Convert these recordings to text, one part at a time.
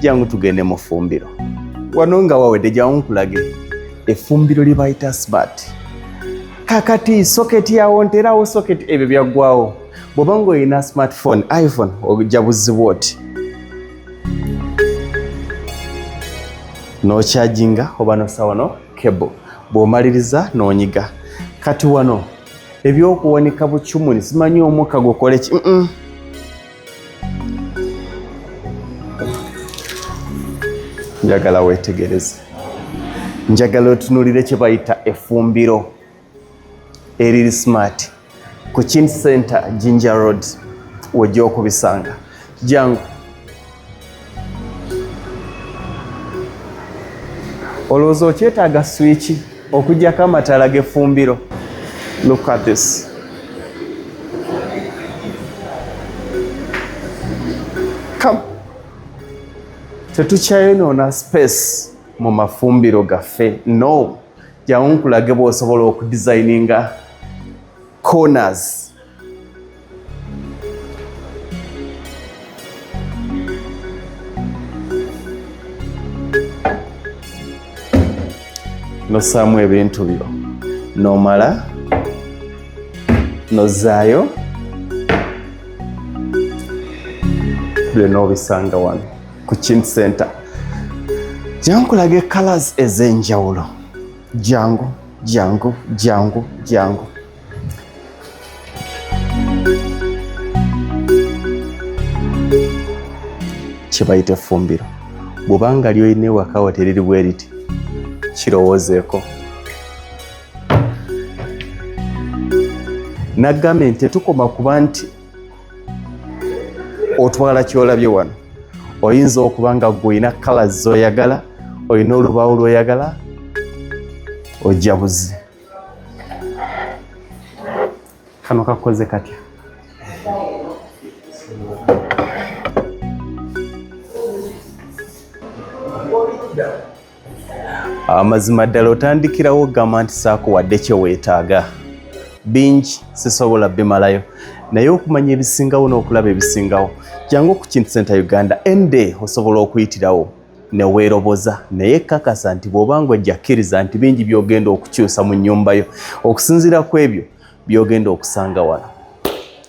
Jangu tugende mu ffumbiro. Wano nga wawedde, jangu nkulage effumbiro lye bayita smart. Kakati socket yawo nterawo socket, ebyo byaggwawo. Bw'oba ng'olina smartphone, iPhone, ojja buzibu oti n'okyajinga oba nossa wano cable, bw'omaliriza n'onyiga. Kati wano ebyokuwanika bucumuni, simanyi omukka gukole ki? Njagala weetegereze, njagala otunulire kye bayita effumbiro eriri smart. Ku Chin Center, Jinja Road, wojja okubisanga. Jangu. Olowooza okyetaaga swiki okugyako amataala g'effumbiro? Look at this. Come. Tetukyayonoona space mu mafumbiro gaffe, no. Jangu nkulage bw'osobola okudesigninga corners. Nossaamu ebintu byo, nomala nozaayo byonna, obisanga wano ku Chin Center. Jangu nkulage colors ez'enjawulo. Jangu, jangu, jangu, jangu. Kyebayita effumbiro, bw'obanga lyolina ewakawo teriri bwe riti, kirowoozeeko. Nagambye nti tetukoma kuba nti otwala kyolabye wano. Oyinza okuba nga gwe olina colors zoyagala, olina olubaawo lwoyagala, ojja buzi. Kano kakoze katya? Amazima ddala otandikirawo ogamba nti saakuwadde kye weetaaga. Bingi sisobola bimalayo, naye okumanya ebisingawo n'okulaba ebisingawo, jangu ku Kintu Center Uganda. Ende osobola okuyitirawo ne weeroboza, naye kakasa nti bw'oba nga ojja kkiriza nti bingi by'ogenda okukyusa mu nnyumba yo okusinziira ku ebyo by'ogenda okusanga wano.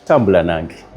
Tambula nange.